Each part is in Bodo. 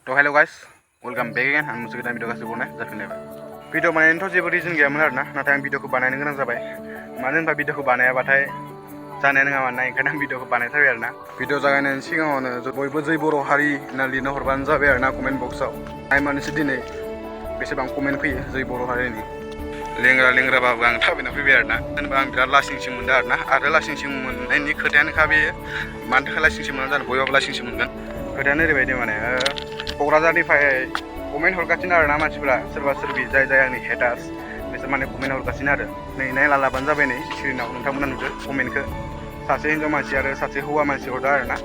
तो hello guys welcome back again आं मोनसे गोदान भिडिअ गासिबो जाफिनलायबाय भिडिअ बानायनायनिथ' जेबो रिजन गैयामोन आरोना नाथाय आं भिडिअखौ बानायनो गोनां जाबाय मानो होनबा भिडिअखौ बानायाबाथाय जानाय नङा मानोना ओंखायनो आं भिडिअखौ बानायथारबाय आरोना भिडिअ जागायनायनि सिगाङावनो बयबो जै बर' हारि होनना लिरना हरबानो जाबाय आरोना कमेन्ट बक्सआव नायमानोसै दिनै बेसेबां कमेन्ट फैयो जै बर' हारिनि लेंग्राबाबो आं थाबैनो फैबाय आरोना जेनेबा आं बिराद लासिंसिं मोनदों आरोना आरो लासिंसिं मोननायनि खोथायानोखा बेयो मानि थाखाय लासिंसिं मोननानै जानो बयबाबो लासिंसिं मोनगोन खोथायानो ओरैबायदि माने क'क्राझारनिफ्राय कमेन्ट हरगासिनो आरोना मानसिफोरा सोरबा सोरबि जाय आंनि हेटार्स बिसोर माने कमेन्ट हरगासिनो आरो नै नायला लाबानो जाबाय नै स्क्रिनाव नोंथांमोना नुदो कमेन्टखौ सासे हिन्जाव मानसि आरो सासे हौवा मानसि हरदो आरोना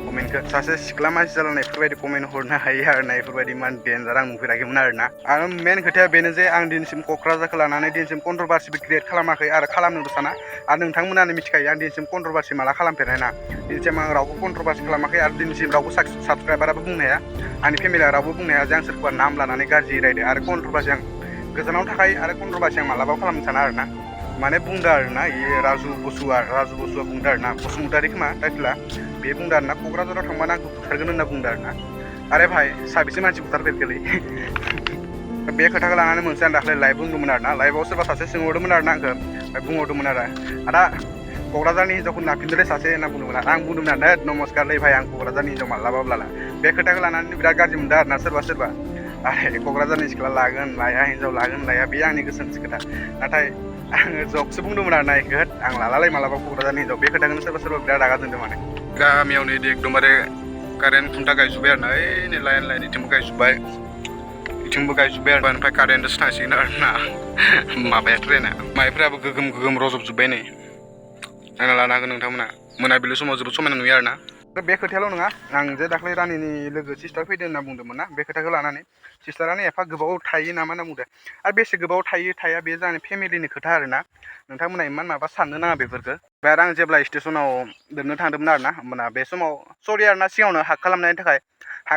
कमेन्टखौ सासे सिख्ला मानसि जालांनाय बेफोरबायदि कमेन्ट हरनो हायो आरोना बेफोरबायदि मान डेन्जार आं नुफेराखैमोन आरोना आरो मेन खोथाया बेनो जे आं दिनैसिम क'क्राझारखौ लानानै दिनैसिम कन्ट्रभार्सिबो क्रियेट खालामाखै आरो खालामनोबो साना आरो नोंथांमोनानो मिथिखायो आं दिनैसिम कन्ट्रभार्सि माला खालामफेरनाय ना दिनैसिम आं रावबो कन्ट्रभार्सि खालामाखै आरो दिनैसिम रावबो साबस्क्राइबाराबो बुंनो हाया आंनि फेमिलिया रावबो बुंनो हाया जे आं सोरखौबा नाम लानानै गाज्रि रायदो आरो कन्ट्रभार्सि आं गोजानाव थाखायो आरो कन्ट्रभार्सि आं मालाबाबो खालामनो साना आरोना माने बुंदो आरोना इयो राजु बसुआ बुंदो आरोना बसुमतारी खोमा टाइटेला बे बुंदो आरोना क'क्राझाराव थांबानो आंखौ बुथारगोन होनना बुंदो आरोना आरे भाई साबेसे मानसि बुथारफेरखोलै बे खोथाखौ लानानै मोनसे आं दाख्लै लाइभ बुंदोंमोन आरोना लाइभआव सोरबा सासे सोंहरदोंमोन आरोना आंखौ ओमफ्राय बुंहरदोंमोन आरो आदा क'क्राझारनि हिन्जावखौ नाफिनदोलै सासे होनना बुंदोंमोन आं बुंदोंमोन आरो नमस्कारलै भाई आं क'क्राझारनि हिन्जाव मालाबाबो लाला बे खोथाखौ लानानै बिराद गाज्रि मोनदों आरोना सोरबा आरे क'क्राझारनि सिख्ला लागोन लाया हिन्जाव लागोन लाया बे आंनि गोसोनिसो खोथा नाथाय आङो जबसो बुंदोंमोन आरोना इखो आं लालालै मालाबा क'क्राझारनि हिन्जाव बे खोथाखौनो सोरबा बिराद रागा जोंदों माने गामियावनो इदि एकदमबारे कारेन्ट खुन्था गायजोब्बाय आरोना ओइ नै लाइन इथिंबो गायजोब्बाय इथिंबो गायजोब्बाय आरो ओमफ्राय कारेन्टसो थांसिगोन आरोना माबाया ट्रेना माइफ्राबो गोगोम रजबजोब्बाय नै आंना लानो हागोन नोंथांमोना मोनाबिलि समाव जोबोद समायना नुयो आरोना बे खोथायाल' नङा आं जे दाख्लै रानिनि लोगो सिस्टार फैदों होनना बुंदोंमोन ना बे खोथाखौ लानानै सिस्टारानो एफा गोबाव थायो नामा होनना बुंदों आरो बेसे गोबाव थाया बे जोंनि फेमिलिनि खोथा आरोना नोंथांमोना इमान माबा साननो नाङा बेफोरखो ओमफ्राय आरो आं जेब्ला स्टेसनाव दोननो थांदोंमोन आरोना होमबाना बे समाव सरि आरोना सिगाङावनो हाक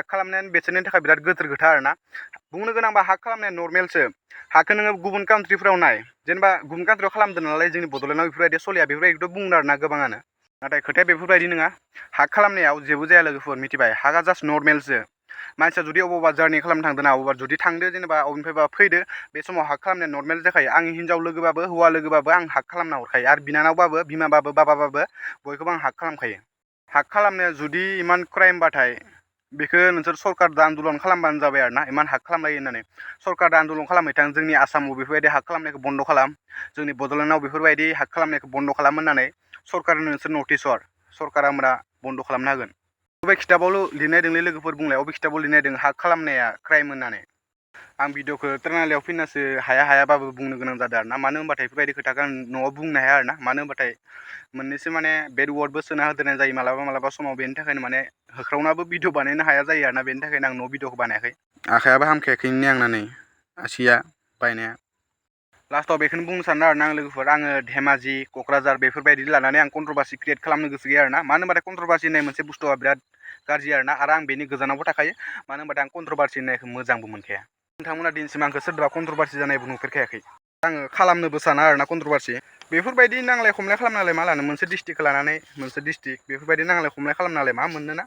खालामनायानो बिसोरनि थाखाय बिराद गोथार खोथा आरोना बुंनो गोनांबा हाक खालामनाया नर्मेलसो हाखौ नोङो गुबुन कान्ट्रिफ्राव नाय जेनेबा गुबुन कान्ट्रियाव खालामदों नालाय जोंनि बड'लेण्डआव बेफोरबायदि सलिया बेफोरबायदिथ' बुंदों आरोना गोबाङानो नाथाय खोथाया बेफोरबायदि नङा हाक खालामनायाव जेबो जाया लोगोफोर मिथिबाय हाकआ जास्ट नर्मेलसो मानसिया जुदि अबावबा जार्नि खालामनो थांदों ना अबावबा जुदि थांदो जेनेबा अबेनिफ्रायबा फैदो बे समाव हाक खालामनाया नर्मेल जाखायो आंनि हिन्जाव लोगोबाबो हौवा लोगोबाबो आं हाक खालामना हरखायो आरो बिनानावबाबो बिमाबाबो बाबाबाबो बयखौबो आं हाक खालामखायो हाक खालामनाया जुदि इमान क्राइमबाथाय बेखौ नोंसोर सरकारजों आन्दलन खालामबानो जाबाय आरोना इमान हाक खालामलायो होननानै सरकारजों आन्दलन खालामहैथां जोंनि आसामाव बेफोरबायदि हाक खालामनायखौ बन्द' खालाम जोंनि बड'लेण्डआव बेफोरबायदि हाक खालामनायखौ बन्द' खालाम होननानै सरकारनो नोंसोर नटिस हर सरकारा होमब्ला बन्द' खालामनो हागोन बबे खिथाबावल' लिरनाय दंलै लोगोफोर बुंलाय बबे खिथाबाव लिरनाय दं हाक खालामनाया क्राइम होननानै आं भिडिअखौ ट्रेनालियाव फैनासो हायाबाबो बुंनो गोनां जादों आरोना मानो होनबाथाय बेफोरबायदि खोथाखौ आं न'आव बुंनो हाया आरोना मानो होनबाथाय मोननैसो माने बेड वार्डबो सोना होदेरनाय जायो मालाबा समाव बेनि थाखायनो माने होख्रावनाबो भिडिअ बानायनो हाया जायो आरोना बेनि थाखायनो आं न' भिडिअखौ बानायाखै आखायाबो हामखायाखैनो आंना नै आसिया बायनाया लास्टआव बेखौनो बुंनो सानो आरोना आं लोगोफोर आङो धेमाजि क'क्राझार बेफोरबायदि लानानै आं कन्ट्रभार्सि क्रियेट खालामनो गोसो गैया आरोना मानो होनबाथाय कन्ट्रभार्सि होननाय मोनसे बुस्थुआ बिराद गाज्रि आरोना आरो आं बेनि गोजानावबो थाखायो मानो होनबाथाय आं कन्ट्रभार्सि होननायखौ मोजांबो मोनखाया नोंथांमोना दिनैसिम आंखौ सोरबा कन्ट्रभार्सि जानायबो नुफेरखायाखै आङो खालामनोबो साना आरोना कन्ट्रभार्सि बेफोरबायदि नांलाय खमलाय खालामनालाय मा लानो मोनसे डिस्ट्रिक्टखौ लानानै मोनसे डिस्ट्रिक्ट बेफोरबायदि नांलाय खमलाय खालामनालाय मा मोननोना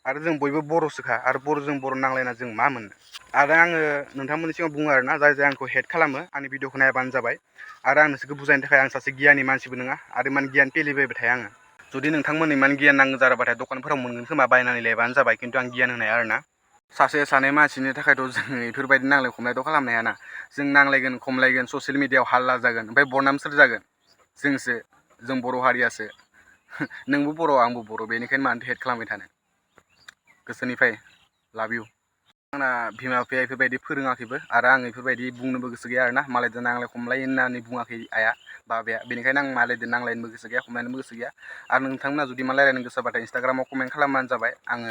आरो जों बयबो बर'सोखा आरो बर' नांलायना जों मा मोननो आरो आङो नोंथांमोननि सिगाङाव बुङो आरोना जाय आंखौ हेट खालामो आंनि भिडिअखौ नायबानो जाबाय आरो आं नोंसोरखौ बुजायनो थाखाय आं सासे गियानि मानसिबो नङा आरो इमान गियान पेलिबायबाय थाया आङो जुदि नोंथांमोन इमान गियान नांगौ जाबाथाय दखानफोराव मोनगोन खोमा बायनानै लायबानो जाबाय खिन्थु आं गियान होनाया आरोना सासे सानै मानसिनि थाखायथ' जों बेफोरबायदि नांलाय खमलायथ' खालामनो हायाना जों नांलायगोन खमलायगोन ससियेल मिडियायाव हाल्ला जागोन ओमफ्राय बदनाम सोर जागोन जों बर' हारियासो नोंबो बर' आंबो बर' बेनिखायनो मानोथो हेट खालामबाय थानो गोसोनिफ्राय लाभ इउ आंना बिमा बिफाया बेफोरबायदि फोरोङाखैबो आरो आं बेफोरबायदि बुंनोबो गोसो गैया आरोना मालायजों नांलाय खमलाय होननानै बुङाखै आइया बाबाया बेनिखायनो आं मालायजों नांलायनोबो गोसो गैया खमलायनोबो गोसो गैया आरो नोंथांमोना जुदि मा रायलायनो गोसोबाथाय इन्सटाग्रामाव कमेन्ट खालामबानो जाबाय आङो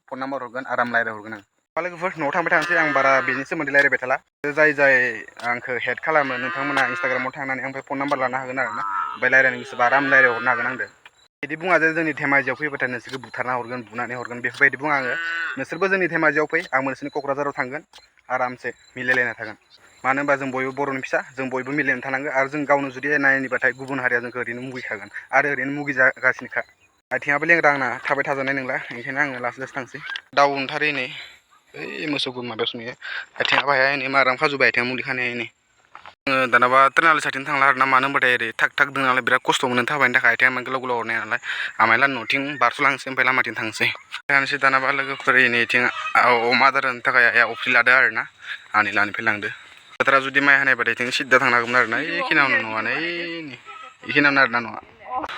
फन नाम्बार हरगोन आराम रायज्लायहरगोन आं लोगोफोर न'आव थांबाय थानोसै आं बारा बेनि सोमोन्दै रायज्लायबाय थाला जाय आंखौ हेट खालामो नोंथांमोना इन्सटाग्रामाव थांनानै आंनिफ्राय फन नाम्बार लानो हागोन आरोना ओमफ्राय रायज्लायनो गोसोबा आराम रायज्लायहरनो हागोन आंजों बिदि बुङा जे जोंनि धेमाजियाव फैबाथाय नोंसोरखौ बुथारना हरगोन बुनानै हरगोन बेफोरबायदि बुङा आङो नोंसोरबो जोंनि धेमाजियाव फै आंबो नोंसोरनि क'क्राझाराव थांगोन आरामसे मिलायलायना थागोन मानो होनबा जों बयबो बर'नि फिसा जों बयबो मिलायना थानांगोन आरो जों गावनो जुदि नायनोबाथाय गुबुन हारिया जोंखौ ओरैनो मुगैखागोन आरो ओरैनो मुगैजागासिनोखा आथिङाबो लेंग्रा आंना थाबाय थाजानाय नंला ओंखायनो आङो लासै थांसै दाउ ओंखारो नै ओइ मोसौखौ माबायावसो नुयो आथिङा बाहाय नै माराम खाजोब्बाय आथिङा मुलि खानाया नै दानाबा ट्रेनालि साइडथिं थांला आरोना मानो होनबाथाय ओरै थाक थाक दों नालाय बिराद खस्थ' मोनो थाबायनो थाखाय आथिङा गोलाव गोलाव हरनाय नालाय आमाइला न'थिं बारस'लांसै ओमफ्राय लामाथिं थांसै थांसै दानाबा लोगोफोर नैथिं अमा आदार होनो थाखाय आइया अफ्रि लादो आरोना आंनि लानिफ्राय लांदो बोथोरा जुदि माइ हानायबाथाय जों सिद्दा थांनो हागौमोन आरोना बेखिनियावनो न'आनो बेखिनियावनो आरोना न'आ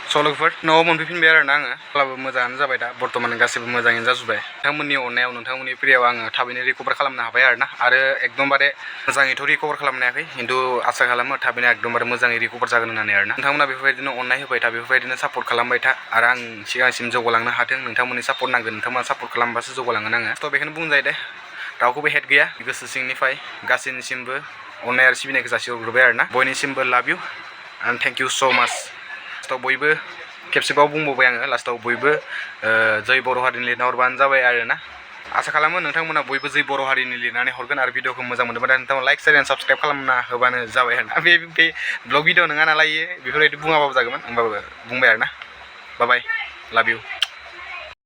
स' लोगोफोर न'आव मोनफैफिनबाय आरोना आङो अब्लाबो मोजाङानो जाबाय दा बर्थमान गासैबो मोजाङैनो जाजोब्बाय नोंथांमोननि अननायाव नोंथांमोननि प्रियाव आङो थाबैनो रिकभार खालामनो हाबाय आरोना आरो एकदमबारे मोजाङैथ' रिकभार खालामनो हायाखै खिन्थु आसा खालामो थाबैनो एकदमबारे मोजाङै रिकभार जागोन होननानै आरोना नोंथांमोना बेफोरबायदिनो अननाय होबाय था बेफोरबायदिनो सापर्ट खालामबाय था आरो आं सिगांसिम जौगालांनो हाथों नोंथांमोननि सापर्ट नांगोन नोंथांमोना सापर्ट खालामबासो जौगालांगोन आङो थ' बेखौनो बुंजायो दे रावखौबो हेट गैया गोसो सिंनिफ्राय गासैनिसिमबो अननाय आरो सिबिनायखौ जासिहरग्रोबाय आरोना बयनिसिमबो लाभ इउ एन्ड थेंक इउ स' माच लास्टाव बयबो खेबसेबाव बुंबावबाय आङो लास्टाव बयबो जै बर' हारिनि लिरना हरबानो जाबाय आरोना आसा खालामो नोंथांमोना बयबो जै बर' हारिनि लिरनानै हरगोन आरो भिडिअखौ मोजां मोनोब्ला नोंथांमोना लाइक शेयार एन्ड साबस्क्राइब खालामना होबानो जाबाय आरोना बे ब्लग भिडिअ नङा नालाय बेफोरबायदि बुङाबाबो जागौमोन होमबाबो बुंबाय आरोना बाय बाय लाभ इउ